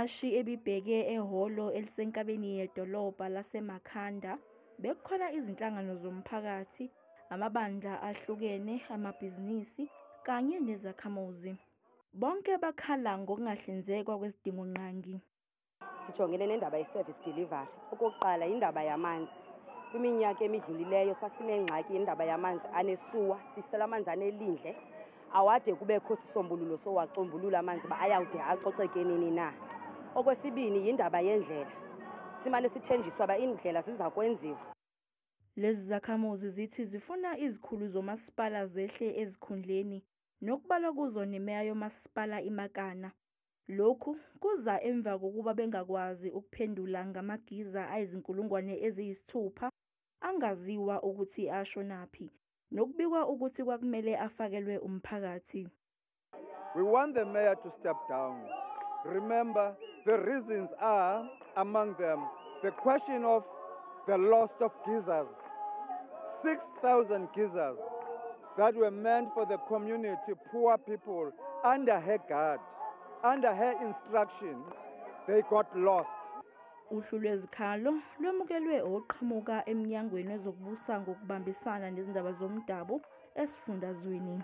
mashi ebibheke ehholo elisenkabeni yedolobha laseMakhanda bekukhona izinhlangano zomphakathi, amabandla ahlukene, amabhizinisi kanye nezakhamuzi. Bonke bakhala ngokungahlinzekwa kwezidingongqangi. Sijongene nendaba ye-service delivery. Okokuqala, indaba yamanzi. Kwiminyaka emidlulileyo sasinengxaki yendaba yamanzi anesuwa, sisela amanzi anelindle. Awade kubekho sisombululo sowacombulula amanzi uba ayawude acoceke nini na. Okwesibini, yindaba yendlela. Simane sithenjiswa uba iindlela ziza kwenziwa. Lezi zakhamuzi zithi zifuna izikhulu zomasipala zehle ezikhundleni, nokubalwa kuzo nemeya yomasipala iMakana. Lokhu kuza emva kokuba bengakwazi ukuphendula ngamagiza ayizi-6,000 angaziwa ukuthi ashonaphi, nokubikwa ukuthi kwakumele afakelwe umphakathi. We want the mayor to step down. Remember, the reasons are, among them, the question of the loss of geysers. 6,000 geysers that were meant for the community, poor people, under her guard, under her instructions, they got lost. Uhlu lwezikhalo lwemukelwe oqhamuka eminyangweni wezokubusa ngokubambisana nezindaba zomdabu esifundazweni.